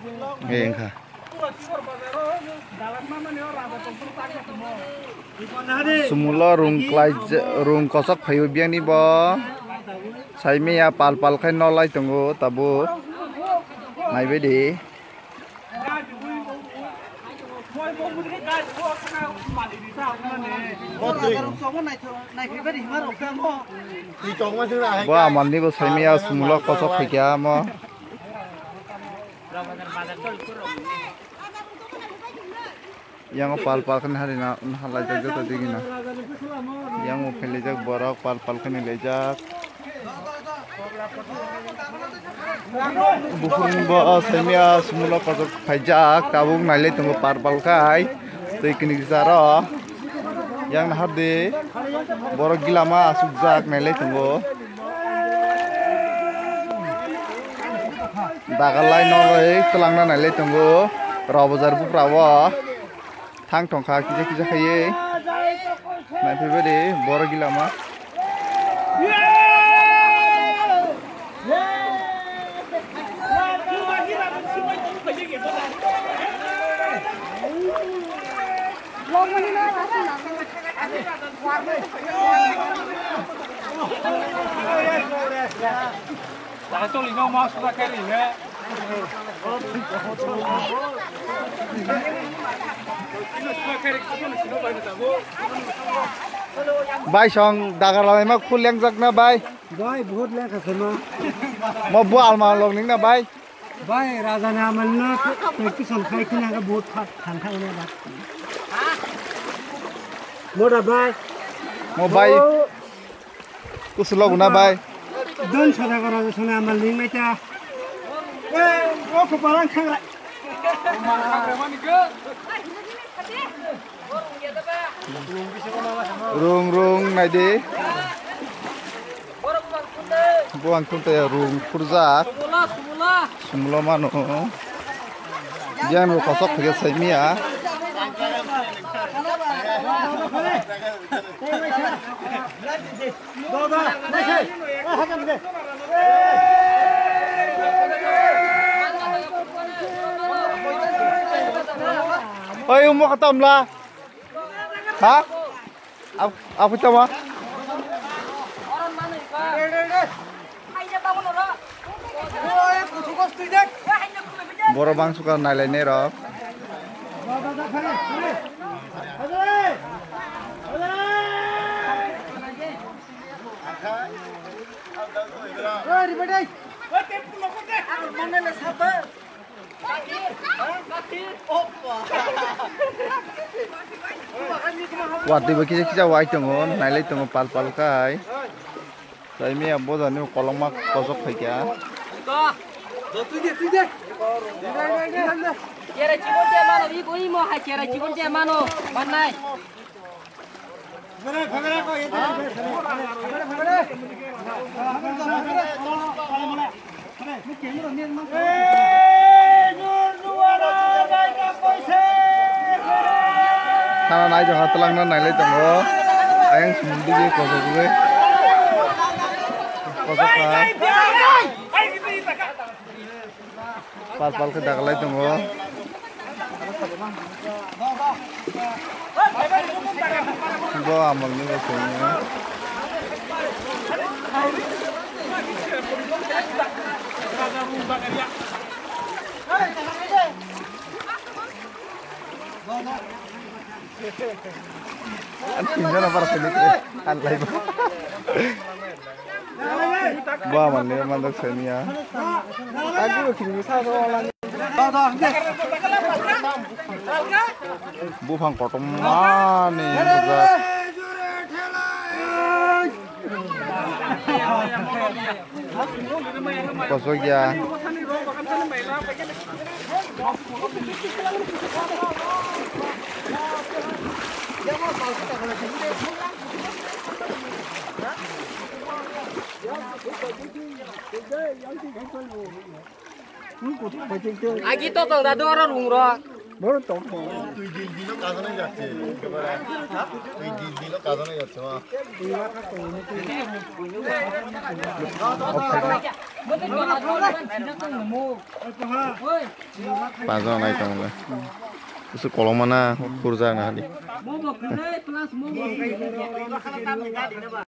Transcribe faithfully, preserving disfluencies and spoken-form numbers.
Engkha. Sumulo rung klai, rung kosok phaio biyangni bo. Saimaya pal pal khai nolai tongo tabuk. Naibaidi. Bo amalni bo saimaya sumulo kosok phaikha mo. Yang pal pal khe hari na, na laijak joto digi na. Yang o phelaijak borok pal pal khe laijak. Buphuruni bo saimaya sumulo kotor phaijak, tabuk nailai tongo pal pal khai. Twi kini kisaro. Yang nahar di borok gilama asukjak nailai tongo. Dagalai noroi twlangna nailai tongo. Robojar buphra o thang tongkha kisa kisa khaiwi. Naiphaibadi borok gilama. Bai song dagar lai ma khul yang jak na bai. Bai, bahut lengkha se ma. Mo bo alma log ning na bai. Bai, raja ni amal na practice on khai khina ga bahut phat than tha na ba. Mo da bai. Mo bai. Bo kusu log na bai. Don sada ga raja sona amal ning mai ta. Eh, o ko parang khangra. Rung rung naidi. Buang khun tei rung khurjak. Sumulo mano. Yang rung kosok phege saimia. Oi, umo khatamla. Ha? Ap-, apa itu, Ma? Borok bangsuka nailainai rok. Watwi bo kisa kisa wai tongo, nailai tongo pal pal khai. Saimia bojani kolokma kosok phaikha. Cherai chikon che mano, ri koi mo hai cherai chikon che mano, mannai. Sana nai jong ha twlangna nailai tongo. Ayang sumung digi kosok digi. Kosok kha. Pal pal khe dagalai tongo. Bo amolni bo songni. Ang tinjana para sini ke. Ang lain. Bo amalni mandak saniya. Tadi bo kini sa so amalni. Buphang kotom mani bujak. Kosok ya. Agi to tong dadu oro rung ro. Boro tong tong. Twi dil dilo kajana jatte, ekebare. Twi dil dilo kajana jatte, ma. Pajo nai tong le. Kusu koloma na khurjak na hadi.